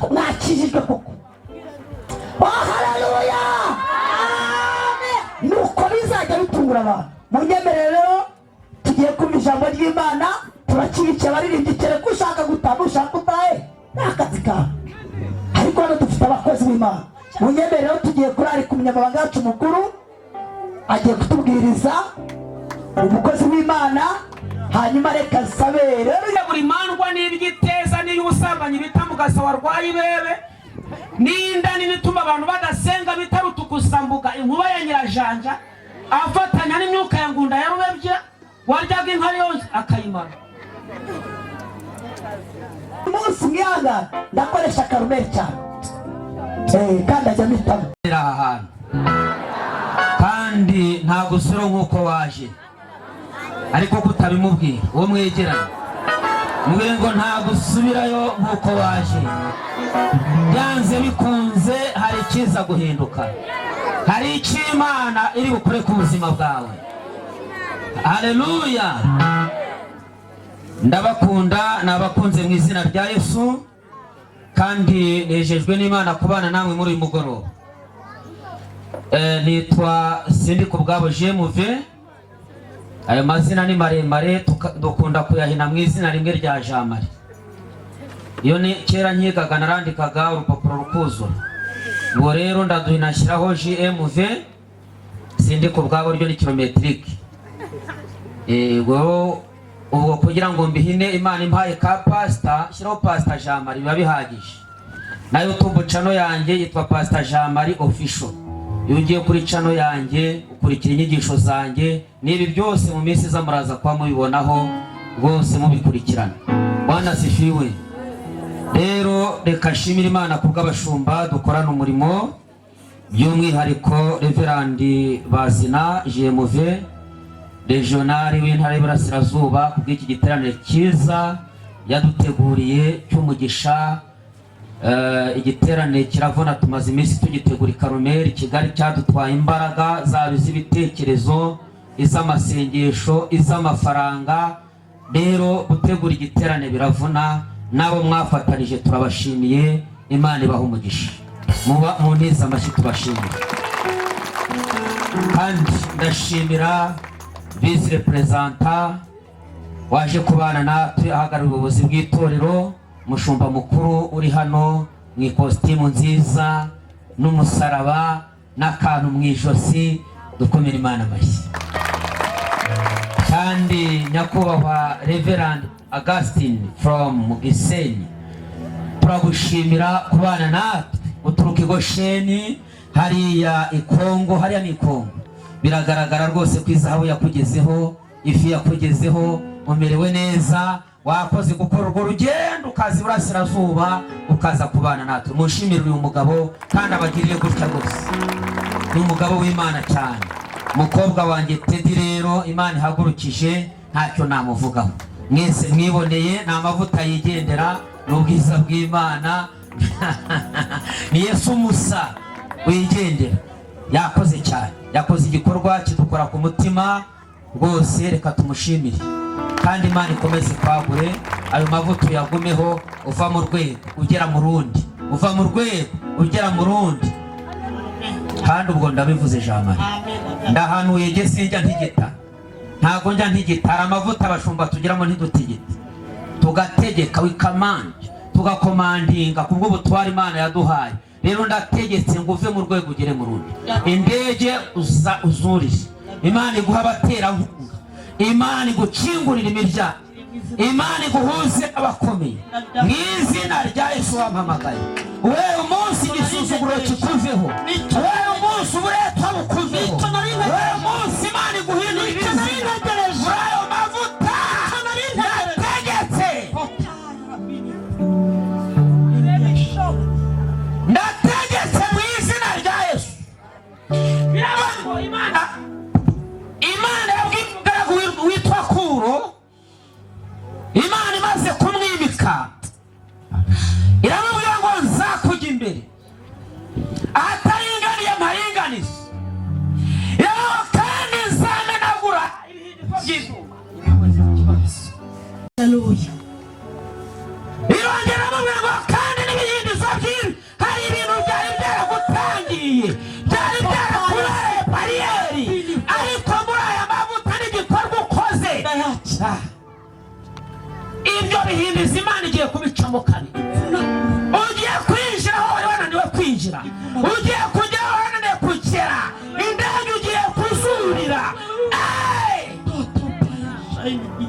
Mwakijijwe koko? Oh, haleluya! Nuko bizajya bitungura abantu. Munyemerere rero, tugiye kumva ijambo ry'Imana. Turakibikiye abaririmbyi. Kereka ushaka gutaha, nushaka utahe, ni akazi kawe, ariko hano dufite abakozi b'Imana. Munyemerere rero, tugiye kurarika umunyamabanga wacu mukuru, agiye kutubwiriza, umukozi w'Imana. Hanyuma reka nsabe rero. Buri mandwa n'ibyo iteza n'iy'ubusambanyi bita mugasa warwaye ibebe, n'inda nini ituma abantu badasenga bita rutukusambuga, inkuba ya nyirajanja afatanya n'imyuka ya ngunda ya rubebya waryaga inka yose akayimara. Umunsi mwihangane, ndakoresha Karumeli cyane. Kandi ajya ampitamo. Aha hantu kandi ntabwo usura nk'uko waje, ariko kutabimubwira uwo mwegeranye, mubwire ngo ntabwo usubirayo nk'uko waje. Byanze bikunze hari ikiza guhinduka, hari icyo Imana iri bukore ku buzima bwawe. Haleluya! Ndabakunda, nabakunze mu izina rya Yesu, kandi nejejwe n'Imana kubana namwe muri uyu mugoroba. Nitwa Sindi ku bwabo Jemuve. Ayo mazina ni maremare, dukunda kuyahina mu izina rimwe rya Jamari. Iyo ni kera nkigaga narandikaga urupapuro rukuzura. Ubwo rero ndaduhina nshyiraho JMV. Sindi ku bwabo ryo ni kilometrique. Yego, ubwo kugira ngo mbihine, Imana impaye ka pasita, shyiraho Pasita Jean Marie, biba bihagije. Na YouTube channel yanjye yitwa Pasita Jean Marie Official. Iyo ugiye kuri channel yanjye ukurikira inyigisho zanjye n'ibi byose, mu minsi iza muraza kuba mubibonaho rwose, mubikurikirana. Bwana asifiwe. Rero reka nshimire Imana kubw'abashumba dukorana umurimo, by'umwihariko Reverend Bazina Jemuve, régional w'Intara y'Iburasirazuba, kubw'iki giterane cyiza yaduteguriye cy'umugisha. Igiterane kiravuna, tumaze iminsi tugitegura i Karumeli, Kigali. Cyadutwaye imbaraga, zaba iz'ibitekerezo, iz'amasengesho, iz'amafaranga. Rero gutegura igiterane biravuna. N'abo mwafatanije turabashimiye, Imana ibaha umugisha. Muba muntize amashyi tubashimire. Kandi ndashimira vice représentant waje kubana natwe ahagarariye ubuyobozi bw'itorero, umushumba mukuru uri hano mu ikositimu nziza n'umusaraba n'akantu mu ijosi. Dukomere Imana amashyi. Kandi nyakubahwa Reverend Augustine from Gisenyi, turagushimira kubana natwe uturuka i Gosheni hariya i Kongo. Hariya ni i Kongo. Biragaragara rwose ko izahabu yakugezeho, ifi yakugezeho, umerewe neza. Wakoze gukora urwo rugendo ukaza iburasirazuba, ukaza kubana natwe. Mushimire uyu mugabo kandi abagiriye gutya rwose, ni umugabo w'Imana cyane. Umukobwa wanjye Tedi rero Imana ihagurukije, ntacyo namuvugaho. Mwese mwiboneye, ni amavuta yigendera, ni ubwiza bw'Imana, ni Yesu musa wigendera. Yakoze cyane, yakoze igikorwa kidukora ku mutima rwose. Reka tumushimire kandi Imana ikomeze kwagure, ayo mavuta uyagumeho, uva mu rwego ugera mu rundi, uva mu rwego ugera mu rundi. Kandi ubwo ndabivuze, Jean Marie, ndahanuye. Jye sinjya ntigita, ntabwo njya ntigita. Hari amavuta abashumba tugiramo ntidutigite, tugategeka, we command, tugakomandinga kubw'ubutware Imana yaduhaye. Rero ndategetse ngo uve mu rwego ugere mu rundi, indege uza uzurire, Imana iguha abaterankunga, Imana igucingurira imiryango, Imana iguhuze abakomeye mu izina rya Yesu wampamagaye. We umunsi igisuzuguro kikuveho, we umunsi uburetwa bukuveho, we umunsi Imana iguhindura izina muri ayo mavuta ndategetse. Ndategetse mu izina rya Yesu. Biravuga ngo Imana yabwiye umugaragu witwa Kuro, Imana imaze kumwimika iramubwira ngo nzakujya imbere, ahataringaniye mparinganize. Neza, Imana igiye kubicamo kabiri. Ugiye kwinjira aho wari wananiwe kwinjira, ugiye kujya aho wananiwe kugera, indege ugiye kuzurira. Hey! Toto paya shayini.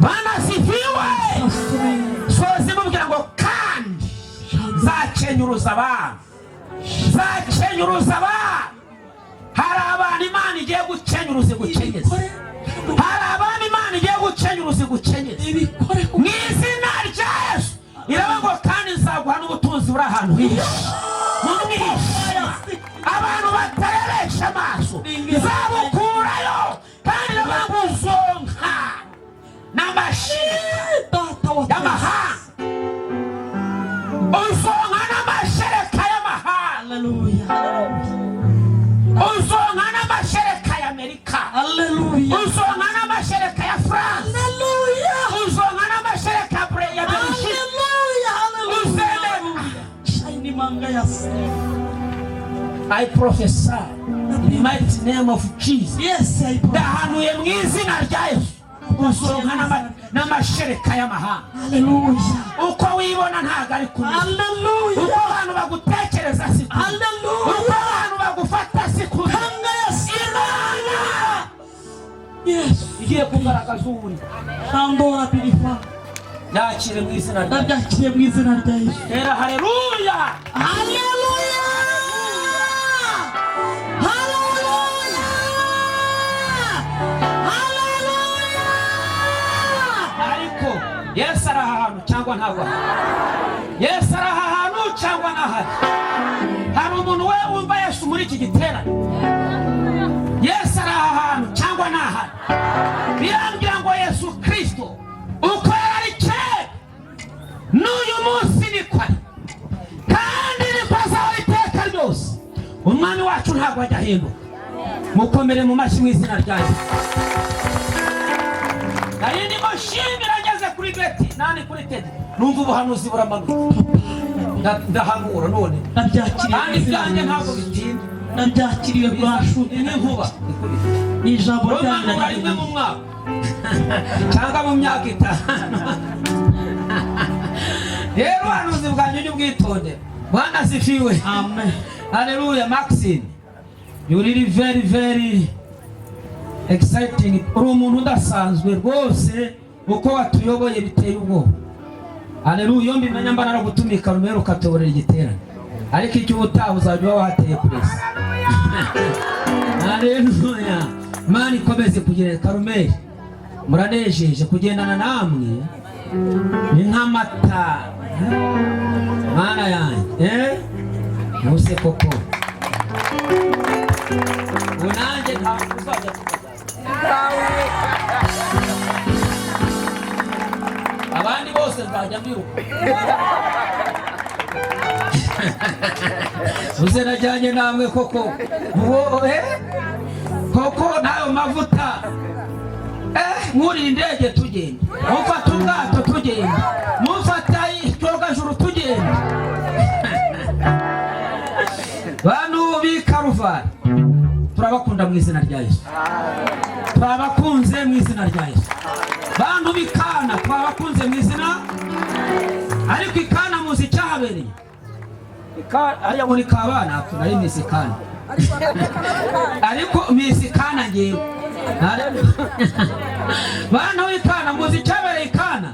Bwana asifiwe. Sasure. Soza imubwira ngo kandi nzakenyuruza abantu, nzakenyuruza abantu. Hari abantu Imana igiye gukenyuruza igukenyeza. Hari abantu Imana igiye gukenyuruza igukenyeza. Ibikore. Mu izina rya Yesu. Iraba ngo kandi nzaguha n'ubutunzi buri ahantu hihishe mu mwijima, abantu batarebesha amaso, nzabukurayo. Kandi iraba ngo uzonka n'amashereka Data wa y'amahanga, uzonka n'amashereka y'amahanga. Haleluya. Uzonka n'amashereka y'Amerika. Haleluya. Uzonka n'amashereka ya France. Haleluya. Uzonka n'amashereka ya Belgique. Haleluya. Haleluya. Shayini manga yasi. I prophesy in the mighty name of Jesus. Yes, I prophesy. Ndahanuye mu izina rya Yesu, uzonka n'amashereka y'amahanga. Haleluya. Uko wibona ntabwo ari kumwe. Haleluya. Uko abantu bagutekereza si kumwe. Haleluya. Uko abantu bagufata si kumwe. Kanga yasi. Imana Yes. igiye kugaragaza uwo uri. Shambora birifa. Yakire mu izina rya Yesu. Ndabyakiriye mu izina rya Yesu. Tera haleluya. Haleluya! Haleluya! Haleluya! Ariko Yesu ari aha hantu cyangwa ntabwo ahari? Yesu ari aha hantu cyangwa ntahari? Hari umuntu we wumva Yesu muri iki giterane? Yesu ari aha hantu cyangwa ntahari? Birambwira ngo Yesu Kirisito uko yari ari kera, n'uyu munsi niko ari, kandi niko azahora iteka ryose. Umwami wacu ntabwo ajya ahinduka. Mukomere mu mashyi mu izina rya Yesu. Nari ndimo nshimira, ngeze kuri beti nani kuri tedi, numva ubuhanuzi buramanutse. Ndahanura none. Ndabyakiriye Kandi mu izina ibyanjye rya ntabwo Yesu. bitinda. Ndabyakiriye bwashu. Ni nk'inkuba ikubita. Ni ijambo ryanyu. Romanura rimwe mu mwaka cyangwa mu myaka 5. Rero ubuhanuzi bwanjye ujye ubwitondera. Bwana asifiwe. Amen. Haleluya. Maxine, you really very very exciting. Uri umuntu udasanzwe rwose, uko watuyoboye biteye ubwoba. Haleluya. Iyo mbimenya mba naragutumiye Karumeli ukatuyoborera igiterane, ariko icyo ubutaha uzajya uba wateye puresi. Haleluya. Imana ikomeze kugira. Karumeli, muranejeje. Kugendana namwe ni nk'amata. Mana yanjye, eh? Ntuse koko ubu nanjye ntabwo uzajya tukajyana abandi bose, nzajya mbiruka. Uze najyanye namwe koko uwo, eh? Koko n'ayo mavuta, eh, mwurira indege tugenda, mufata ubwato tugenda, mufata icyogajuru tugenda. Bantu b'i Karuvari, turabakunda mu izina rya Yesu. Turabakunze mu izina rya Yesu. Bantu b'i Kana, twabakunze mu izina. Ariko i Kana muzi icyahabereye? Hariya ngo ni Kabana, nari Miss Kana, ariko Miss Kana ngewe. Bantu b'i Kana, muzi icyabereye i Kana?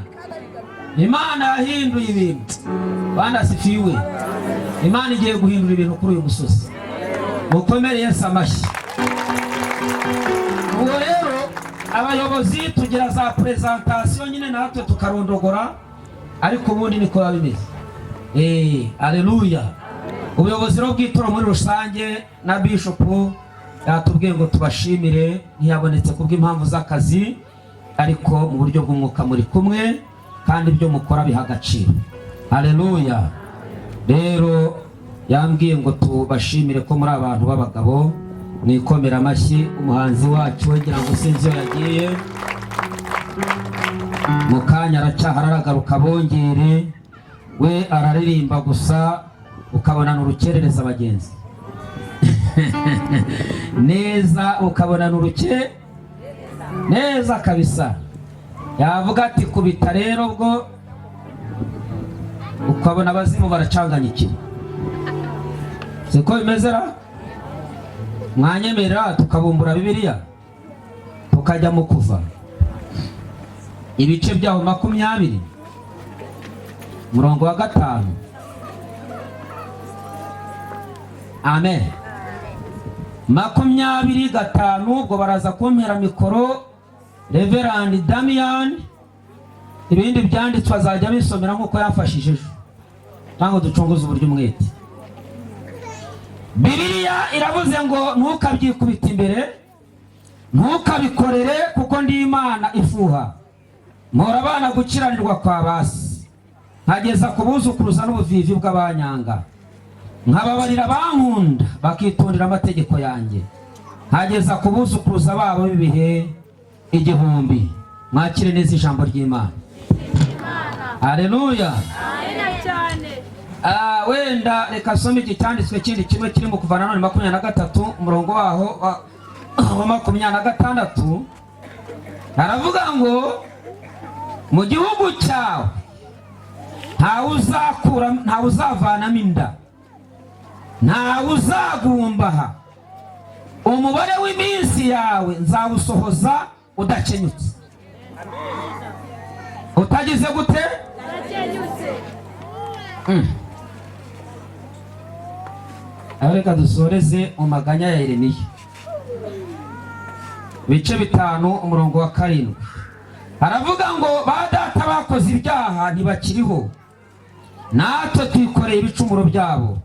Imana yahinduye ibintu. Bwana asifiwe. Imana igiye guhindura ibintu kuri uyu musozi. Mukomere Yesu amashyi. Ubwo rero abayobozi tugira za présentation nyine, natwe tukarondogora, ariko ubundi niko biba bimeze. Aleluya. Ubuyobozi rero bw'itorero muri rusange na bishopu yatubwiye ngo tubashimire. Ntiyabonetse kubw'impamvu z'akazi, ariko mu buryo bw'umwuka muri kumwe, kandi ibyo mukora biha agaciro. Aleluya. Rero yambwiye ngo tubashimire ko muri abantu b'abagabo. Mwikomera amashyi. Umuhanzi wacu we ngira ngo sinzi iyo yagiye, mu kanya aracyahara, aragaruka bongere. We araririmba gusa ukabona ni urukerereza abagenzi neza, ukabona ni uruke neza kabisa. Yavuga ati kubita rero, ubwo ukabona abazimu baracanganyikiwe. Siko bimeze ra? Mwanyemerera tukabumbura Bibiliya, tukajya mu Kuva, ibice byaho 20, umurongo wa 5. Amen. 25. Ubwo baraza kumpera mikoro Reverend Damian, ibindi byanditswe azajya abisomera nk'uko yafashije ejo, cyangwa ducunguze uburyo umwete. Bibiliya iravuze ngo ntukabyikubite imbere, ntukabikorere, kuko ndi Imana ifuha, mpora abana gukiranirwa kwa basi, nkageza ku buzukuruza n'ubuvivi bw'abanyanga, nkababarira abankunda bakitondera amategeko yanjye, nkageza ku buzukuruza babo b'ibihe 1000. Mwakire neza ijambo ry'Imana. Haleluya. Ah, wenda reka some iki cyanditswe kindi kimwe kiri mu Kuva nanone 23, umurongo waho wa 26. Aravuga ngo mu gihugu cyawe ntawe uzakura, ntawe uzavanamo inda, ntawe uzagumbaha. Umubare w'iminsi yawe nzawusohoza udakenyutse. Utagize gute? Aho reka dusoreze mu Maganya ya Yeremiya, ibice 5, umurongo wa 7. Aravuga ngo ba data bakoze ibyaha ntibakiriho, natwe twikoreye ibicumuro byabo.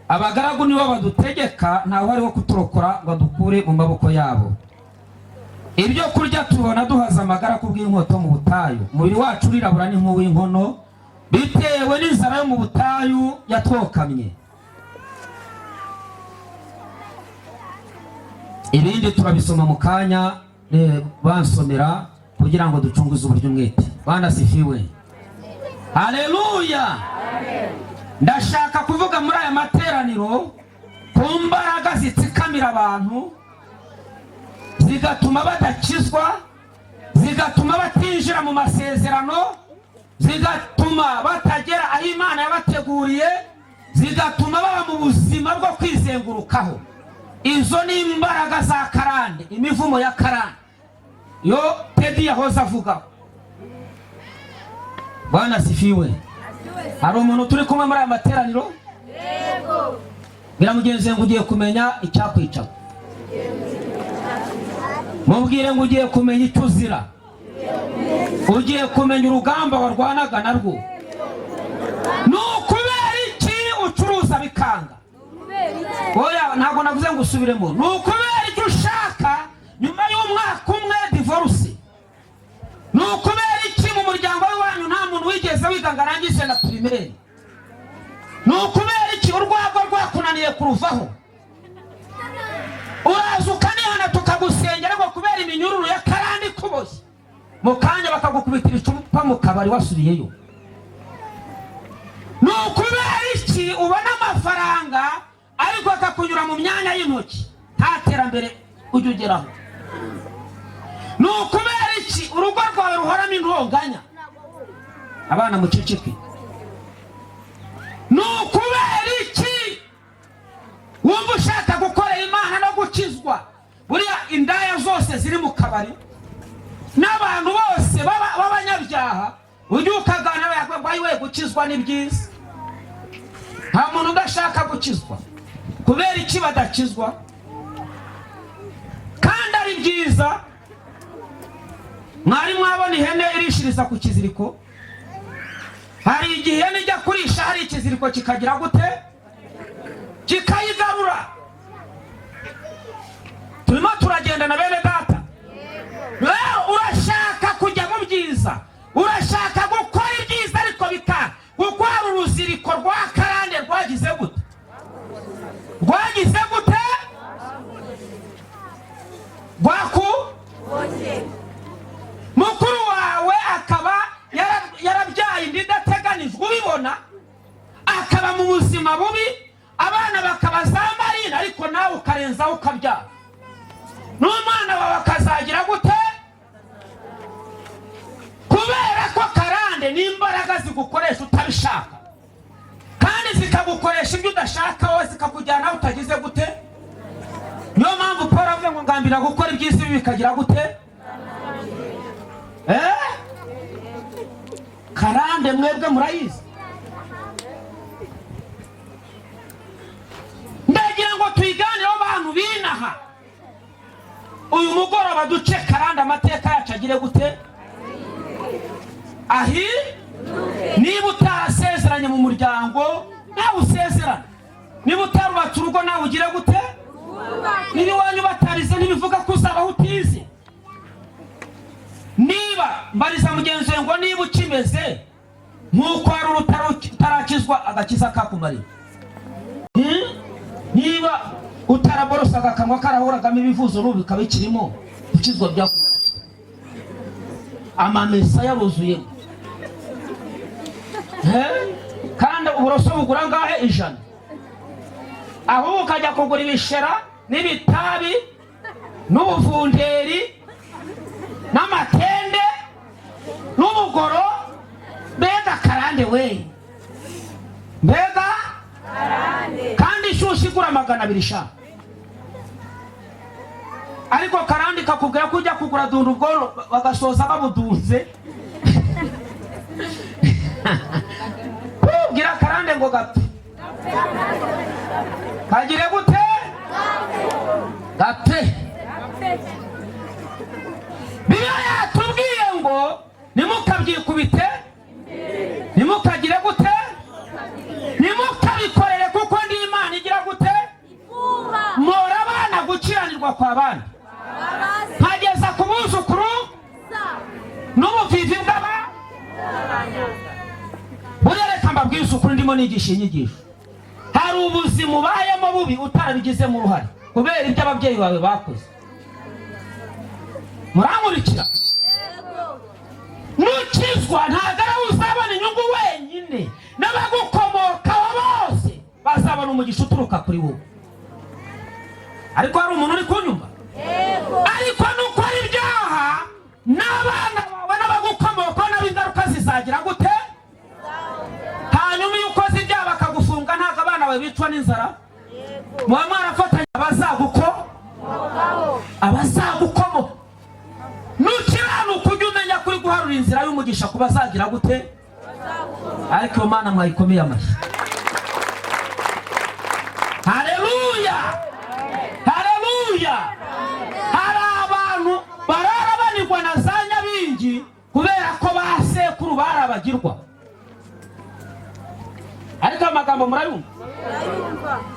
Abagaragu nibo badutegeka, ntawe wo kuturokora ngo adukure mu maboko yabo. Ibyo kurya tubona duhaza amagara kubw'inkota mu butayu. Umubiri wacu urirabura ni nk'uw'inkono, bitewe n'inzara yo mu butayu yatwokamye. Ibindi turabisoma mu kanya, bansomera kugira ngo ducunguze uburyo umwete. Bana sifiwe. Haleluya. Ndashaka kuvuga muri aya materaniro ku mbaraga zitsikamira abantu, zigatuma badakizwa, zigatuma batinjira mu masezerano, zigatuma batagera aho Imana yabateguriye, zigatuma baba mu buzima bwo kwizengurukaho. Izo ni imbaraga za karande, imivumo ya karande yo Tedi yahoze avugaho. Bwana sifiwe. Hari umuntu turi kumwe muri aya materaniro? Bwira mugenzi ngo ugiye kumenya icyakwica. Mubwire ngo ugiye kumenya icyo uzira, ugiye kumenya urugamba warwanaga narwo. Ni ukubera iki ucuruza bikanga? Oya, ntabwo navuze ngo usubiremo. Ni ukubera icyo ushaka nyuma y'umwaka umwe divorce? Ni ukubera iki mu muryango w'iwanyu nta muntu wigeze wiga ngo arangize na primaire? Ni ukubera iki urwagwa rwakunaniye kuruvaho? Uraza ukanihana, tukagusengera, ngo kubera iminyururu ya karande ikuboshye, mu kanya bakagukubitira icupa mu kabari, wasubiyeyo. Ni ukubera iki ubona amafaranga ariko akakunyura mu myanya y'intoki, nta terambere ujya ugeraho? Ni ukubera iki urugo rwawe ruhoramo intonganya? Abana muceceke. Ni ukubera iki wumva ushaka gukorera Imana no gukizwa? Buriya indaya zose ziri mu kabari n'abantu bose b'abanyabyaha ujya ukaganira, ngo we gukizwa ni byiza, nta muntu udashaka gukizwa. Kubera iki badakizwa kandi ari byiza? Mwari mwabona ihene irishiriza ku kiziriko? Hari igihe ihene ijya kurisha, hari ikiziriko kikagira gute? Kikayigarura. Turimo turagendana, bene data? Rero urashaka kujya mu byiza, urashaka gukora ibyiza, ariko bika kuko hari uruziriko rwa karande rwagize gute? Rwagize gute? Rwaku mukuru wawe akaba yarabyaye inda idateganijwe, ubibona, akaba mu buzima bubi, abana bakaba za marina, ariko nawe ukarenzaho ukabyara, n'umwana wawe akazagira gute? Kubera ko karande ni imbaraga zigukoresha utabishaka, kandi zikagukoresha ibyo udashaka wowe, zikakujyana aho utagize gute. Niyo mpamvu Paul avuga ngo ngambira gukora ibyiza, ibi bikagira gute? Eh? Karande mwebwe murayizi. Ndagira ngo tuyiganireho abantu binaha uyu mugoroba, duce karande, amateka yacu agire gute? Ahi niba utarasezeranye mu muryango, nawe usezerane. Niba utarubatse urugo, nawe ugire gute? Niba iwanyu batarize, ntibivuga ko uzabaho utize. Niba mbariza mugenzi wawe ngo niba ukimeze nk'uko hari utarakizwa, agakiza kakumariye. Niba utaraborosaga akanwa karahoragamo ibivuzo, n'ubu bikaba bikirimo, gukizwa byakumariye? Amamesa yaruzuyemo. Eh? Kandi uburoso bugura ngahe? 100. Ahubwo ukajya kugura ibishera n'ibitabi n'ubuvunderi n'amatende n'ubugoro. Mbega karande we, mbega! Kandi ishyushyu igura 200 sha, ariko karande kakubwira ko ujya kugura dunda ubworo, bagasoza babudunze. Bwira karande ngo gapfe, kagire gute? Gapfe. Bibiliya yatubwiye ngo ntimukabyikubite, ntimukagire gute, ntimukabikorere, kuko ndi Imana igira gute? Mpora abana gukiranirwa kwa bandi, nkageza ku buzukuru n'ubuvivi bw'aba. Buriya reka mbabwize ukuri, ndimo nigisha inyigisho, hari ubuzima ubayemo bubi utarabigizemo uruhare kubera ibyo ababyeyi bawe bakoze. Murankurikira? Nukizwa ntabwo ari uzabona inyungu wenyine, n'abagukomokaho bose bazabona umugisha uturuka kuri wowe. Ariko hari umuntu uri kunyumva? Ariko nukora ibyaha, n'abana bawe n'abagukomokaho nabo ingaruka zizagira gute? Hanyuma iyo ukoze ibyaha bakagufunga, ntabwo abana bawe bicwa n'inzara? Muba mwarafatanya abazagukomo. Nukiranuka, ujye umenya ko uri guharura inzira y'umugisha ku bazagira gute? Ariko iyo Mana mwayikomeye amashyi. Haleluya, haleluya! Hari abantu barara banigwa na za nyabingi kubera ko ba sekuru barabagirwa. Ariko amagambo murayumva?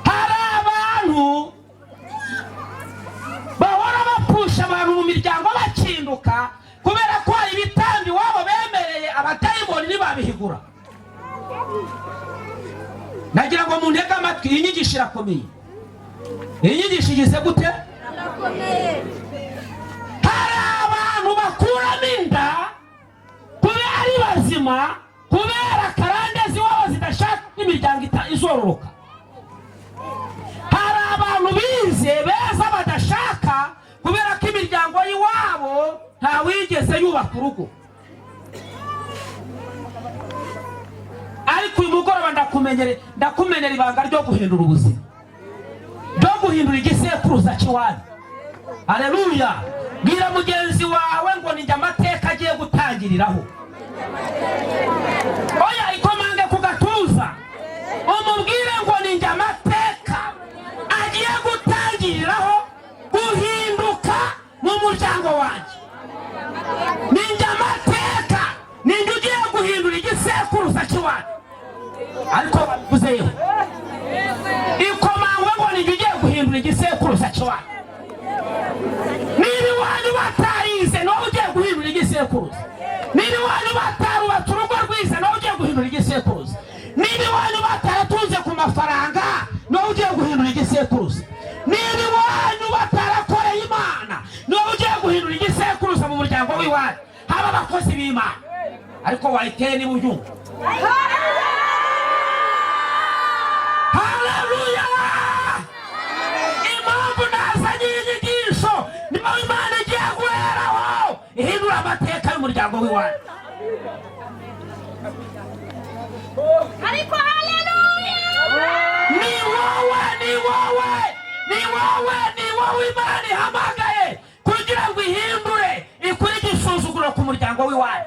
Hari abantu bahora bapfusha abantu mu miryango bakinduka kubera ko hari ibitambi iwabo bemereye abadayimoni ntibabihigura. Nagira ngo muntege amatwi, iyi nyigisho irakomeye. Iyi nyigisho igize gute? Hari abantu bakuramo inda kubera ari bazima, kubera karande z'iwabo zidashaka ko imiryango izororoka. Hari abantu bize beza badashaka kubera ko imiryango y'iwabo ntawigeze yubaka urugo. Ariko uyu mugoroba ndakumenyera ibanga ryo guhindura ubuzima, ryo guhindura igisekuruza cy'iwanyu. Aleluya! Bwira mugenzi wawe ngo ninjye amateka agiye gutangiriraho. Oya, ikomange ku gatuza umubwire ngo ninjye amateka agiye gutangiriraho guhinduka mu muryango wanjye. Ninjye amateka, ninjye ugiye guhindura igisekuruza cy'iwanyu. Ariko babivuzeyo, ikomangwe ngo ninjye ugiye guhindura igisekuruza cy'iwanyu. Niba iwanyu batarize, nawe ugiye guhindura igisekuruza. Niba iwanyu batarubatse urugo rwiza, nawe ugiye guhindura igisekuruza. Niba iwanyu bataratunze ku mafaranga, nawe ugiye guhindura igisekuruza. Niba iwanyu batarakoreye Imana, nawe ugiye guhindura igisekuruza mu muryango w'iwanyu, haba abakozi b'Imana. Ariko wayiteye niba ubyumva. Haleluya! Impamvu nazanye iyi nyigisho, niyo Imana igiye guheraho ihindura amateka y'umuryango w'iwanyu. Wowe ni wowe Imana ihamagaye kugira ngo ihindure, ikure igisuzuguro ku muryango w'iwanyu.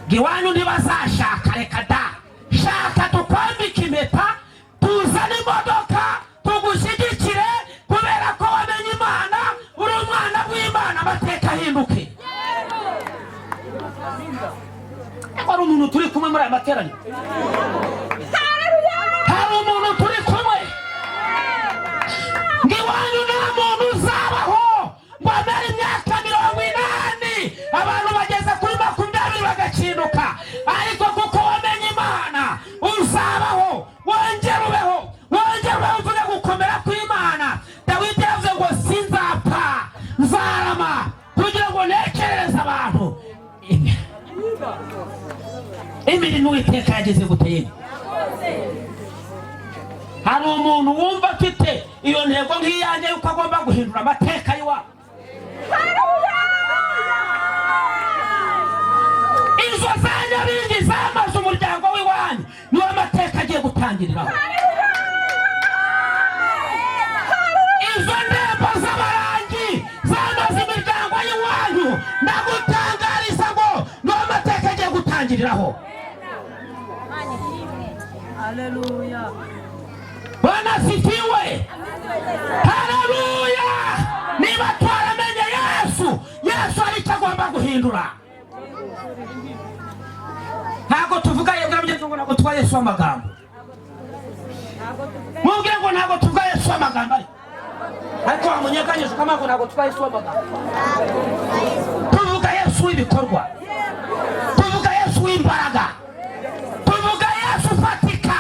Ngo iwanyu ntibazashaka, reka da. Shaka tukwambike impeta, tuzane imodoka, tugushyigikire, kubera ko wamenye Imana, uri umwana w'Imana, amateka ahinduke. Hari umuntu turi kumwe muri aya materaniro? Hari umuntu turi kumwe? Ngo iwanyu nta muntu uzabaho ngo amere imyaka 80, abantu bageze kuri 20 bagakinduka, ariko kuko wamenye Imana uzabaho, wongere ubeho, wongere ubeho, uvuge gukomera kw'Imana. Dawidi yavuze ngo sinzapfa, nzarama kugira ngo ntekerereze abantu imirimo Uwiteka yageze gute. Hari umuntu wumva afite iyo ntego nk'iyanjye yuko agomba guhindura amateka y'iwabo? Izo za nyabingi zamaze umuryango w'iwanyu, niwo amateka agiye gutangiriraho. Izo ndembo z'abarangi zamaze imiryango y'iwanyu, ndagutangariza ngo niwo amateka agiye gutangiriraho. Bwana asifiwe, haleluya. Niba twaramenye Yesu, Yesu hari icyo agomba guhindura. Ntabwo tuvuga yebwe mugenzi ngo ntabwo tuvuga Yesu w'amagambo. Mubwire ngo ntabwo tuvuga Yesu w'amagambo, ariko wamunyeganyije ukamubwira ngo ntabwo tuvuga Yesu w'amagambo, tuvuga Yesu w'ibikorwa, tuvuga Yesu w'imbaraga, tuvuga Yesu ufatika,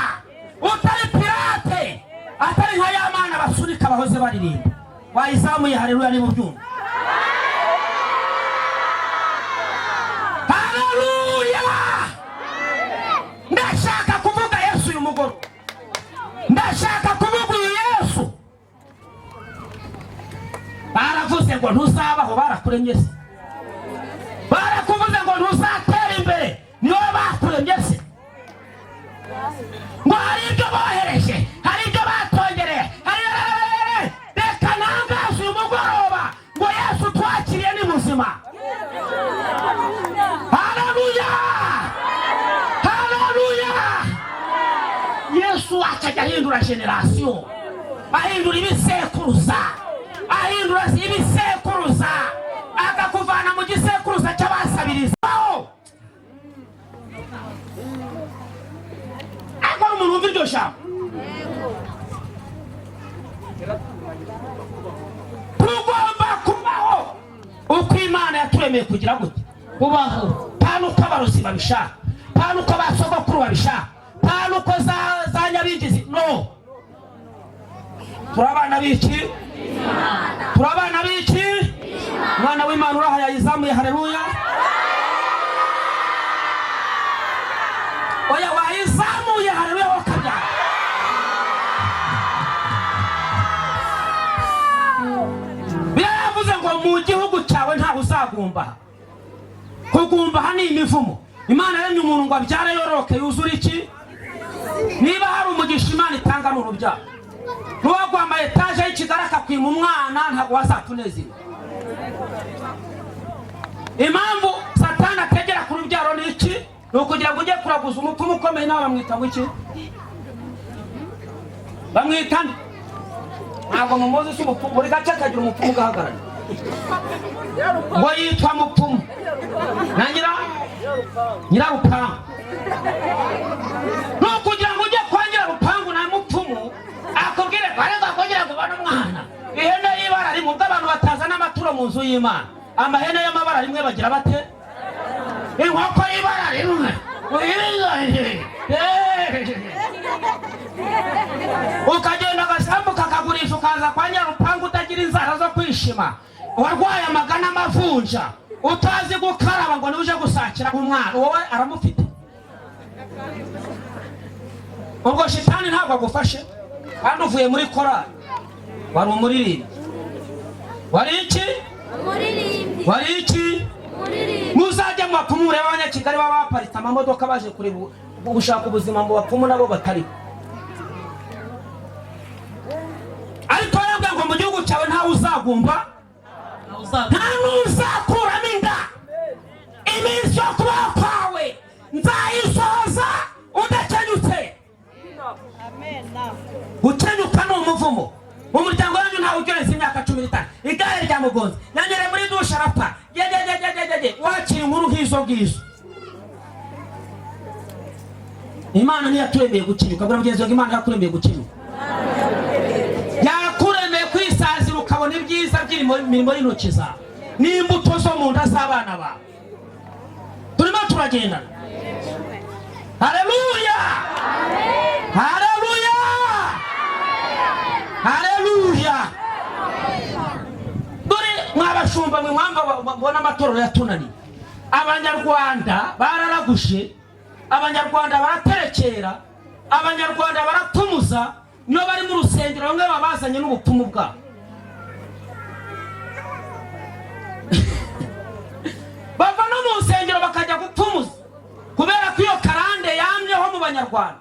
utari pirate, atari nka ya mana basunika bahoze baririmba. Wayizamuye haleluya niba ubyumva. Haleluya! Ndashaka kuvuga Yesu uyu mugoroba, ndashaka kuvuga uyu Yesu. Baravuze ngo ntuzabaho, barakuremye se? Barakuvuze ngo ntuzatera imbere, niwe bakuremye se? Ngo hari ibyo bohereje, hari ibyo batongereye, hari. Reka ntangaze uyu mugoroba ngo Yesu twakiriye ni muzima. Haleluya, haleluya! Yesu akajya ahindura génération, ahindura ibisekuruza, ahindura ibisekuruza, akakuvana mu gisekuruza cy'abasabiriza. Ariko hari umuntu wumva iryo jambo? Tugomba kubaho uko Imana yaturemeye kugira gute? Kubaho. Nta nuko abarozi babishaka, nta nuko ba sogokuru babishaka, nta nuko za nyabingizi. No, turi abana b'iki? Turi abana b'iki? Umwana w'Imana uraha yayizamuye haleluya. Oya, wayizamuye haleluya wakabyara. Biravuze ngo mu gihugu cyawe ntawe uzagumbaha. Kugumbaha ni imivumo. Imana yaremye umuntu ngo abyare, yororoke, yuzure iki. Niba hari umugisha Imana itanga ni urubyaro. N'uwaguha ama etaje y'i Kigali akakwima umwana, ntabwo wazatunezerwa. Impamvu Satani ategera ku rubyaro ni iki? Ni ukugira ngo ujye kuraguza umupfumu ukomeye, nawe bamwita ngo iki? Bamwita nde? Ntabwo mumuzi? Si umupfumu? Buri gace kagira umupfumu ugahagarara, ngo yitwa mupfumu na nyirarupangu. Ni ukugira ngo ujye kwa nyirarupangu na mupfumu akubwire ko ariko kugira ngo ubone umwana, ihene y'ibara rimwe. Ubwo abantu batazana amaturo mu nzu y'Imana, amahene y'amabara rimwe bagira bate? Inkoko y'ibara rimwe, ukagenda agasambu kakagurisha, ukaza kwa nyirarupangu utagira inzara zo kwishima, warwaye amagana, amavunja, utazi gukaraba, ngo niwe uje gusakira umwana. Wowe aramufite. Ubwo shitani ntabwo agufashe? Kandi uvuye muri korali, wari umuririmbyi, wari iki? Wari iki? Muzajya mu bapfumu murebe abanyakigali baba baparitse amamodoka baje kureba gushaka ubuzima mu bapfumu, nabo batariho. N'abagumba, nta n'uzakuramo inda. Iminsi yo kubaho kwawe nzayisohoza udakenyutse. Gukenyuka ni umuvumo mu muryango wanyu. Ntawe ugereza imyaka 15, igare ryamugonze, yanyere muri dushe arapfa. Yegegegegege, wakira inkuru nk'izo ngizo. Imana ntiyaturemeye gukenyuka. Bwira mugenzi wawe ngo: "Imana yakuremeye gukenyuka, yakuremeye kwisazira, ukabona ibyiza by'imirimo y'intoki zawe n'imbuto zo mu nda z'abana bawe." Turimo turagendana. Haleluya, haleluya, haleluya! Dore mwabashumba mwe, mwamba mbona amatorero yatunaniye. Abanyarwanda bararagushe, Abanyarwanda baraterekera, Abanyarwanda baratumuza. Niyo bari mu rusengero, bamwe babazanye n'ubupfumu bwabo. Bava no mu nsengero bakajya gupfumuza, kubera ko iyo karande yamyeho mu Banyarwanda,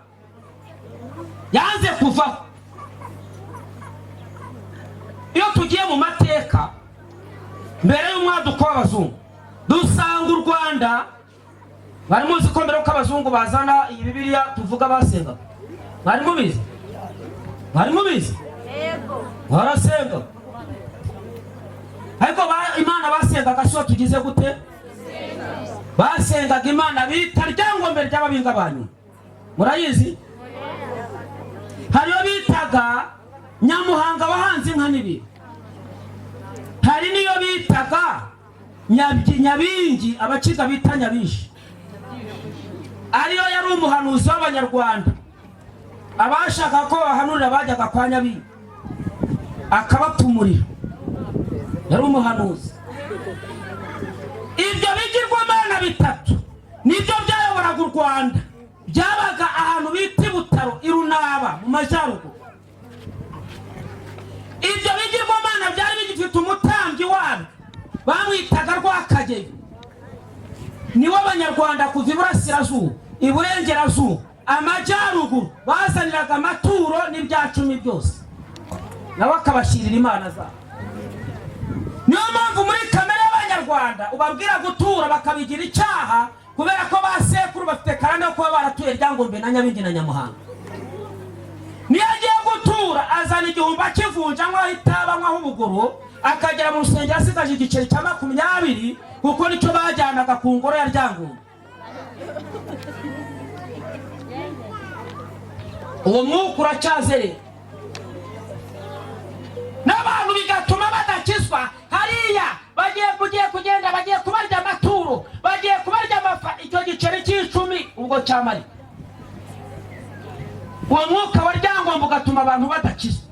yanze kuvaho. Iyo tugiye mu mateka mbere y'umwaduko w'abazungu, dusanga u Rwanda, mwari muzi ko mbere y'uko abazungu bazana iyi Bibiliya tuvuga basengaga? Mwari mubizi? Mwari mubizi? Barasenga, ariko Imana basengaga siyo tugize gute? Basengaga Imana bita Ryangombe ry'Ababinga banyu, murayizi. Hariyo bitaga Nyamuhanga wahanze inka n'ibintu, hari n'iyo bitaga Nyabingi, Abakiga bita Nyabinshi, ariyo yari umuhanuzi w'Abanyarwanda. Abashaka ko bahanurira bajyaga kwa Nyabingi akabapfumurira, yari umuhanuzi. Ibyo bigirwamana bitatu nibyo byayoboraga u Rwanda, byabaga ahantu bita i Butaro, i Runaba mu majyaruguru. Ibyo bigirwamana byari bigifite umutambyi wabyo bamwitaga Rwakageyo. Niwe Abanyarwanda kuva iburasirazuba, iburengerazuba, amajyaruguru bazaniraga amaturo n'ibya cumi byose, nawe akabashyirira imana zabo. Niyo mpamvu muri kamere y'Abanyarwanda ubabwira gutura bakabigira icyaha, kubera ko ba sekuru bafite karande yo kuba baratuye Ryangombe na Nyabingi na Nyamuhanga. Niyo agiye gutura, azana 1000 akivunja nk'aho itaba, nk'aho ubugoro, akagera mu rusengero asigaje igiceri cya 20, kuko nicyo bajyanaga ku ngoro ya Ryangombe. Uwo mwuka uracyazerera n'abantu, bigatuma badakizwa. Hariya bagiye kugiye kugenda, bagiye kubarya amaturo, bagiye kubarya amafa, icyo giceri cy'icumi ubwo cyamari. Uwo mwuka wa Ryangombe ugatuma abantu badakizwa.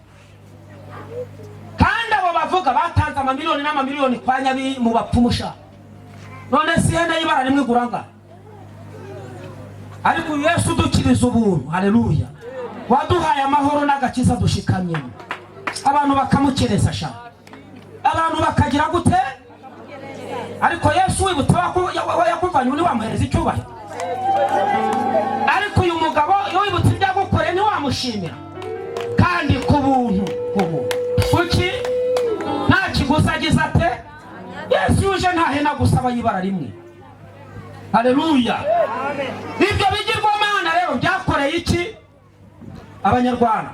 Kandi abo bavuga batanze amamiliyoni n'amamiliyoni kwa Nyabi mu bapfumu sha. None si ihene y'ibara rimwe igura angahe? Ariko uyu Yesu udukiriza ubuntu, haleluya, waduhaye amahoro n'agakiza dushikamyemo, abantu bakamukereza sha, abantu bakagira gute? Ariko Yesu wibutse yakuvanye, ntiwamuhereza icyubahiro? Ariko uyu mugabo, iyo wibutse ibyo yagukoreye, ntiwamushimira? Kandi ku buntu, ku buntu. Kuki nta kiguzi agize ate? Yesu yuje ntahena gusa, y'ibara rimwe. Haleluya! Ibyo bigirwamana rero byakoreye iki Abanyarwanda?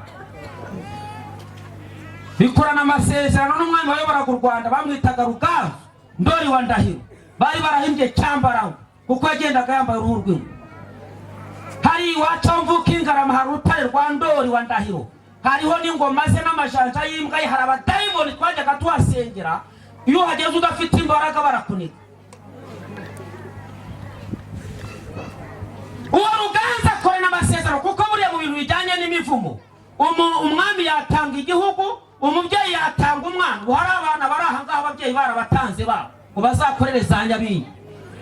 Bikorana amasezerano n'umwami wayoboraga u Rwanda, bamwitaga Ruganzu Ndori wa Ndahiro. Bari barahimbye Cyambarangwe kuko yagendaga yambaye uruhu rw'ingwe. Hari iwacu aho mvuka Ingarama, hari urutare rwa Ndori wa Ndahiro, hariho n'ingoma ze n'amajanja y'imbwa ye. Hari abadayimoni twajyaga tuhasengera. Iyo uhageze udafite imbaraga barakuniga. Uwo Ruganzu akorana amasezerano, kuko buriya mu bintu bijyanye n'imivumo, umwami yatanga igihugu, umubyeyi yatanga umwana. Ubu hari abana bari aha ngaha ababyeyi barabatanze babo ngo bazakorere za Nyabingi,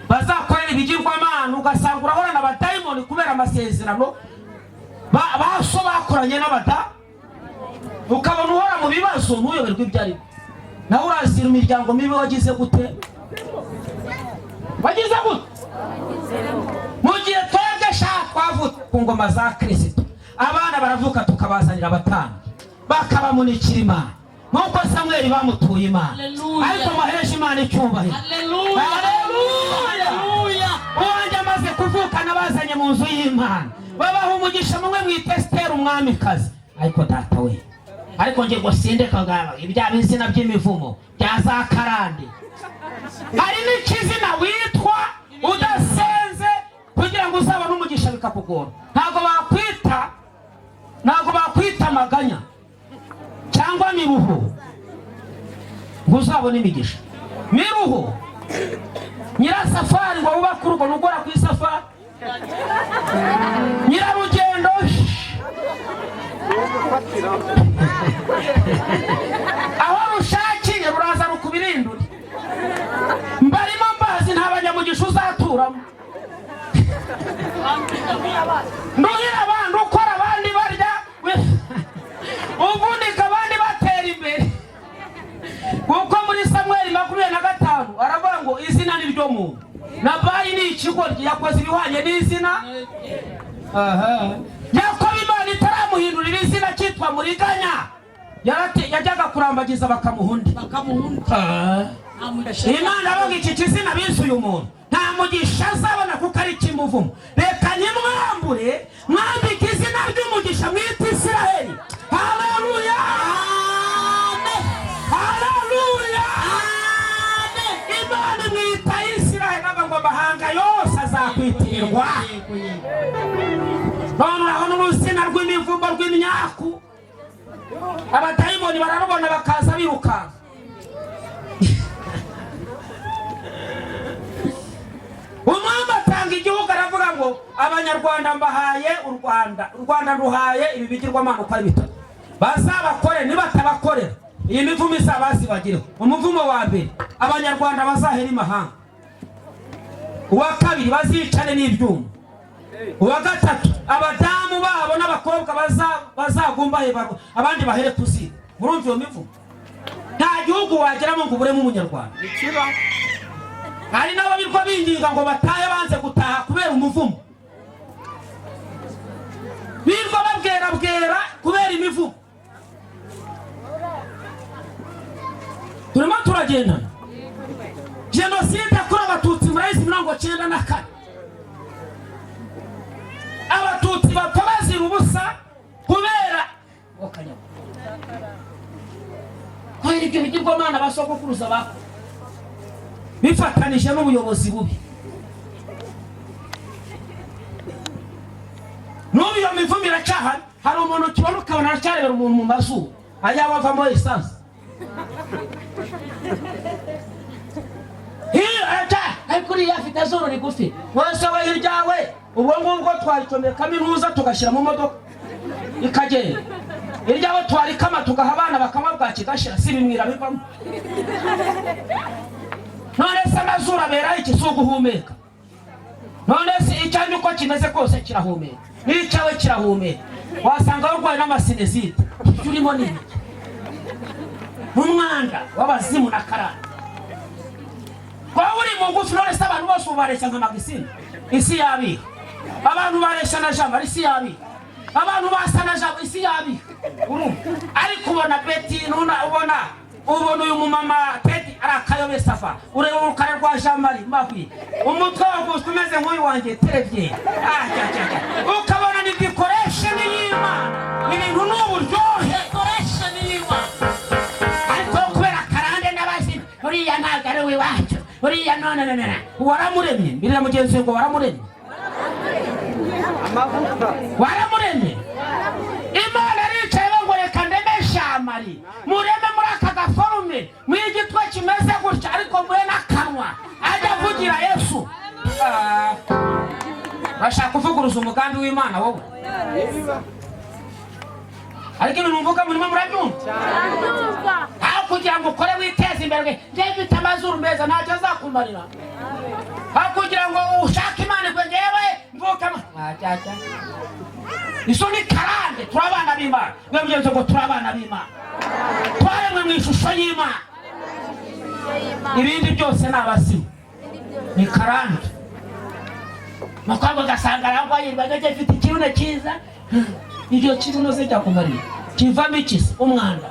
bazakorere ibigirwamana. Ugasanga urahorana abadayimoni kubera amasezerano ba so bakoranye n'abada, ukabona uhora mu bibazo, ntuyoberwe ibyo ari byo. Nawe urazira imiryango mibi wagize gute? Wagize gute? Mu gihe twebwe sha twavutse ku ngoma za Kirisito, abana baravuka tukabazanira abatambyi bakabamunikira Imana. Nk'uko Samweli bamutuye Imana. Haleluya. Ariko muheshe Imana icyubahiro. Haleluya. Haleluya. Haleluya. Uwanjye amaze kuvuka nabazanye mu nzu y'Imana, babaha umugisha mumwe mwita Esiteri umwamikazi. Ariko data we, ariko nge ngo sinde kagaba ibya bizina by'imivumo bya za karande. Hari n'ikizina witwa udasenze kugira ngo uzabone umugisha bikakugora. Ntabwo bakwita Amaganya cyangwa Miruho ngo uzabone imigisha. Miruho nyirasafari ngo wubake urugo nugora ku isafari. Nyirarugendo, aho rushakiye ruraza rukubirindure. Mbarimo mbazi, nta banyamugisha uzaturamo. Nduhira abandi, ukora abandi barya, uvunika abandi batera imbere. Kuko muri Samweli 25 aravuga ngo izina ni ryo muntu. Nabayi ni ikigoryi, yakoze ibihwanye n'izina. Yakobo Imana itaramuhindurira izina cyitwa Muriganya, yajyaga kurambagiza bakamuha undi. Bakamuhunda. Nta mugisha. Imana avuga iki kizina bise uyu muntu nta mugisha azabona kuko ari icy'umuvumo, reka nyimwambure mwambike izina ry'umugisha, mwite Isiraheli. Haleluya, haleluya! Imana imwita Isiraheli, avuga ngo amahanga yose azakwitirirwa. Yego, yego. None urabona uruzina rw'imivumo, rw'imyaku, abadayimoni bararubona bakaza birukanka. Umwami atanga igihugu, aravuga ngo Abanyarwanda mbahaye u Rwanda, u Rwanda ruhaye ibi bigirwamana uko ari bitatu, bazabakore. Nibatabakorera, iyi mivumo izabazibagireho. Umuvumo wa mbere, Abanyarwanda bazahera imahanga. Uwa kabiri, bazicane n'ibyuma. Uwa gatatu, abadamu babo n'abakobwa bazagumbahe abandi bahere kuziga. Murumva iyo mivumo? Nta gihugu wageramo ngo uburemo Umunyarwanda. Hari n'ababirwa binginga ngo batahe, banze gutaha kubera umuvumo, birirwa babwerabwera kubera imivumo. Turimo turagendana. Jenoside yakorewe Abatutsi murayizi, 94, Abatutsi bapfa bazira ubusa kubera ibyo bigirwamana basogokuruza bakora bifatanije n'ubuyobozi bubi. N'ubu iyo mivumo iracyahari. Hari umuntu ukibona ukabona aracyarebera umuntu mu mazuru, ayawe avamo esanse. Ariko uriya afite azuru rigufi, wese we iryawe ubwo ngubwo twaricomekamo intuza tugashyira mu modoka ikagenda. Iryawe twarikama tugaha abana bakanywa bwa kigashira, si bimwira bivamo. None se amazuru aberaho iki? Si uguhumeka? None se icyanjye uko kimeze kose kirahumeka, n'icyawe kirahumeka. Wasanga warwaye n'amasinezite. Ibyo urimo ni ibiki? N'umwanda w'abazimu na karande. Waba uri mugufi, none se abantu bose ubu bareshya nka Magisine? Isi yabiha. Abantu bareshya na Jambo? Isi yabiha. Abantu basa na Jambo? Isi yabiha. Urumva, ariko ubona Beti nuna, ubona uyu mumama Tedi ari akayobe safa. Ureba urukara rwa Jean Marie mahwi, umutwe waguswe umeze nk'uyu wanjye terebye. Ah, cya, cya, cya. Ukabona ni decoration y'Imana, ibintu ni uburyohe. Decoration y'Imana. Ariko kubera karande n'abazimu, uriya ntabwo ari uw'iwacu, uriya none none none. Waramuremye? Mbirira mugenzi we ngo waramuremye, waramuremye. Imana aricaye ngo reka ndeme shamari, mureme muri aka gaforume, mw'igitwe kimeze gutya, ariko muhe n'akanwa ajya avugira Yesu. Ah, urashaka kuvuguruza umugambi w'Imana wowe? Ariko ibintu mvuga murimo murabyumva? Aho kugira ngo ukore witeze imbere, njye mfite amazuru meza, ntacyo azakumarira. Aho kugira ngo ushake Imana igwe, ngewe mvuka iso ni karande. Turi abana b'Imana. Mwe mugenzi ngo turi abana b'Imana, twaremwe mu ishusho y'Imana. Ibindi byose ni abazimu, ni karande. Mukobwa ugasanga arangwa yirwa ngo mfite ikibuno cyiza. Ibyo kibuno se cyakumarira? Kivamo iki se? Umwanda.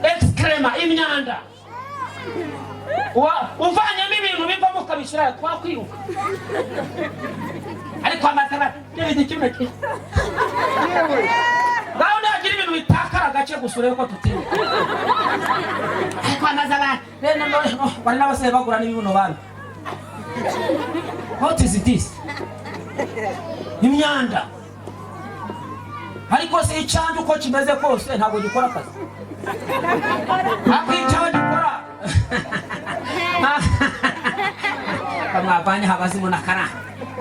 Excrement, imyanda. Uvanyemo ibintu bivamo ukabishyira, twakwiruka. Ariko amatara n'ibindi kimwe kimwe ngaho, ntihagira ibintu bitakara agace gusa, urebe ko tutiruka. Ariko amaze abantu bene bari n'abasore bagura n'ibibuno bana. What is this? Imyanda. Ariko se icyanjye uko kimeze kose ntabwo gikora akazi? Ariko icyawe gikora, bamwavanye abazimu n'akara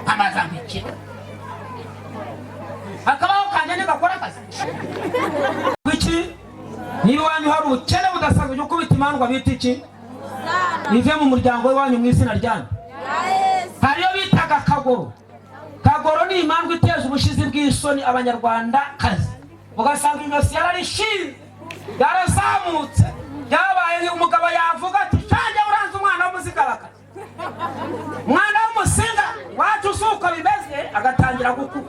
amaza nk'iki, akabaho kanjye ntigakora akazi. Iki niba iwanyu hari ubukene budasanzwe, ujya ukubita imandwa bita iki, ive mu muryango w'iwanyu mu izina ryanyu. Hariyo bitaga kagoro. Kagoro ni imandwa iteza ubushizi bw'isoni Abanyarwanda kazi, ugasanga ijosi yararishinze, yarazamutse, yabaye umugabo, yavuga ati: "Shanjye uranze umwana w'umuzigarakazi, umwana w'umusinga wacu." Si uko bimeze, agatangira gukura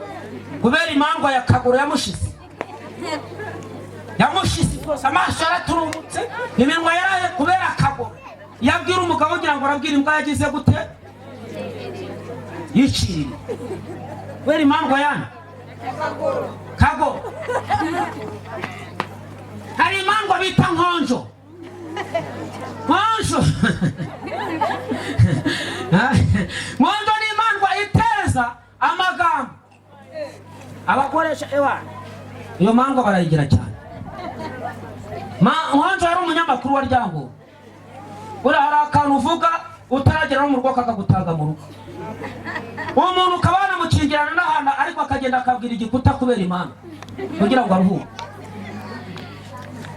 kubera imandwa ya kagoro yamushize, yamushize rwose. Amaso yaraturumutse, iminwa yaraye kubera akagoro. Iyo abwira umugabo ugira ngo arabwira imbwa yagize gute, yiciriye kubera imandwa yanyu kago. Hari imandwa bita nkonjo. Nkonjo, nkonjo ni imandwa iteza amagambo abakoresha. Ewa, iyo mandwa barayigira cyane. Nkonjo yari umunyamakuru wa Ryango. Buriya hari akantu uvuga utaragera no mu rugo kakagutaga mu rugo. Uwo muntu ukaba wanamukingirana n'ahantu, ariko akagenda akabwira igikuta kubera impamvu kugira ngo aruhuke.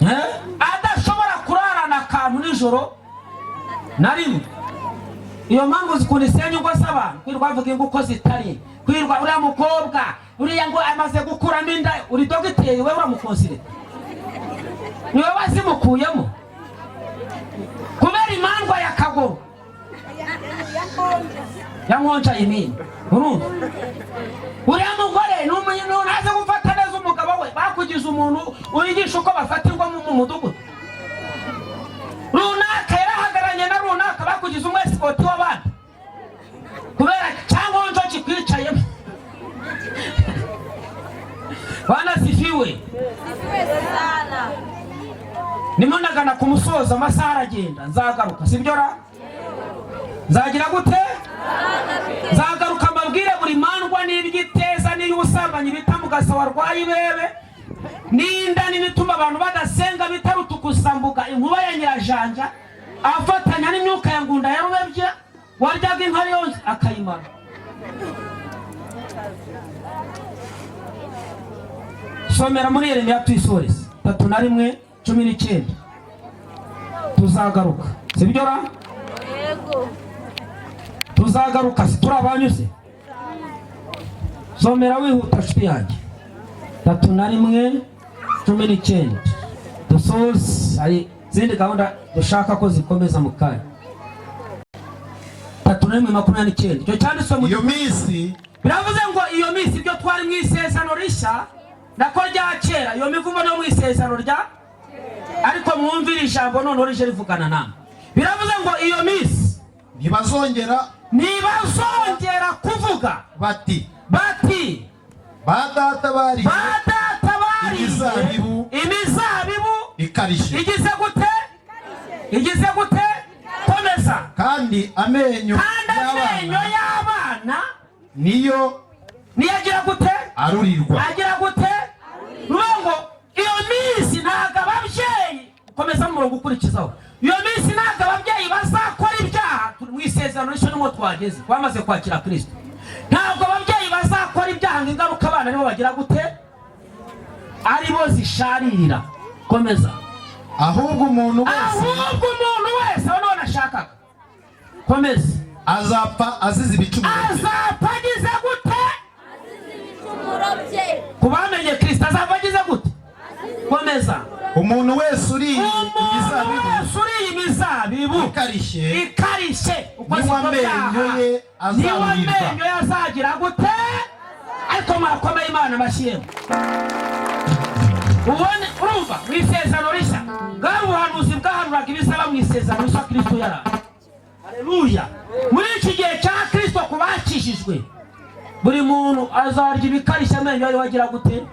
Eh? Adashobora kurarana akantu nijoro na rimwe. Iyo mpamvu zikunda isenya ingo z'abantu, kwirirwa bavuga ingo uko zitari, kwirirwa uriya mukobwa uriya ngo amaze gukuramo inda. Uri dogiteri we? Uramukonsire niwe wazimukuyemo kubera imandwa ya kagoro ya nkonja imini. Urumva uriya mugore ni umuntu ntazi gufata neza umugabo we. Bakugize umuntu wigisha uko bafata ingo mu mudugudu. Runaka yarahagararanye na runaka, bakugize umwesikoti w'abandi kubera cyankonjo kikwicayemo. Bwana sifiwe. Nimo ndagana ku musozo, amasaha aragenda. Nzagaruka, sibyo ra? Nzagira gute? Nzagaruka mbabwire buri mandwa n'ibyo iteza, n'iy'ubusambanyi bita mugasa warwaye ibebe, n'inda n'ibituma abantu badasenga bita rutukusambuga, inkuba ya nyirajanja afatanya n'imyuka ya ngunda ya rubebya waryaga inka yose akayimara. Somera muri Yeremiya tuyisoreze, 31:19. Tuzagaruka, sibyo ra? Tuzagaruka, si turi abanyuze? Somera wihuta nshuti yanjye, 31:19, dusoze. Hari izindi gahunda dushaka ko zikomeza mu kanya. 31:29, icyo cyanditswe mu Iyo minsi Biravuze ngo iyo minsi, ibyo twari mu isezerano rishya, nako rya kera. Iyo mivumo no mu isezerano rya, ariko mwumvire ijambo noneho rije rivugana namwe. Biravuze ngo iyo minsi ntibazongera ntibazongera kuvuga bati bati ba data bariye ba data bariye imizabibu imizabibu ikarishye. Igize gute? Igize gute? Komeza. Kandi amenyo kandi amenyo y'abana y'abana niyo niyo agira gute? Arurirwa. Agira gute? Ruvuga ngo iyo minsi ntabwo ababyeyi, komeza mu murongo ukurikizaho, iyo minsi ntabwo ababyeyi bazakora ibyaha. Turi mu isezerano rishya nimwo twageze, bamaze kwakira Kirisito. Ntabwo ababyeyi bazakora ibyaha ngo ingaruka abana nibo bagira gute? Aribo zisharirira. Komeza. Ahubwo umuntu wese Ahubwo umuntu wese, aho niho nashakaga, komeza. azapfa azize ibicumuro bye. Azapfa agize gute? Ku bamenye Kirisito, azapfa agize gute? Komeza. Umuntu wese uriye Umuntu imizabibu wese uriye imizabibu ikarishye ikarishye, uko niwo siko amenyo byaha ye niwo azarurirwa. amenyo ye azagira gute? Ariko mwakomeye Imana amashyiyemo. Ubone urumva mu Isezerano Rishya bwari ubuhanuzi bwahanuraga ibizaba mu Isezerano Rishya Kristo yaraje. Haleluya! Muri iki gihe cya Kristo, ku bakijijwe, buri muntu azarya ibikarishya amenyo yari wagira gute.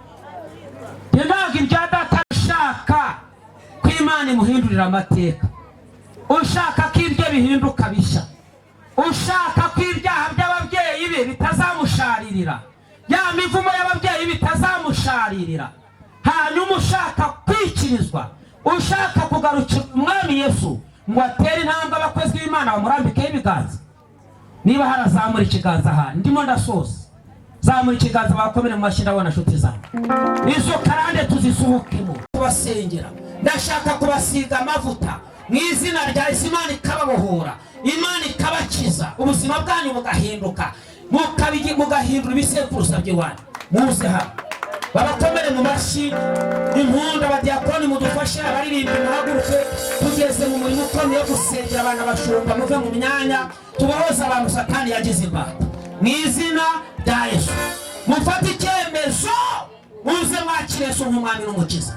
Ntabwo ibya data. Ushaka ko Imana imuhindurira amateka, ushaka ko ibye bihinduka bishya, ushaka ko ibyaha by'ababyeyi be bitazamusharirira, ya mivumo y'ababyeyi bitazamusharirira, hanyuma ushaka kwikirizwa, ushaka kugarukira Umwami Yesu ngo atere intambwe, abakozi b'Imana bamurambikeho ibiganza. Niba harazamura ikiganza aha, ndimo ndasoza. Zamura ikiganza, bakomere mu mashyi. Ndabona nshuti zanjye, izo karande tuzisohokemo. Kubasengera, ndashaka kubasiga amavuta mu izina rya Yesu, Imana ikababohora, Imana ikabakiza, ubuzima bwanyu bugahinduka, mugahindura ibisekuruza by'iwanyu. Muze hano babakomere mu mashyi. Impunda, abadiyakoni mudufashe, abaririmbyi muhaguruke. Tugeze mu murimo ukomeye wo gusengera abantu. Abashumba muve mu myanya, tubahoze abantu Satani yagize imbata mu izina rya Yesu. Mufate icyemezo, muze mwakire Yesu nk'Umwami n'Umukiza.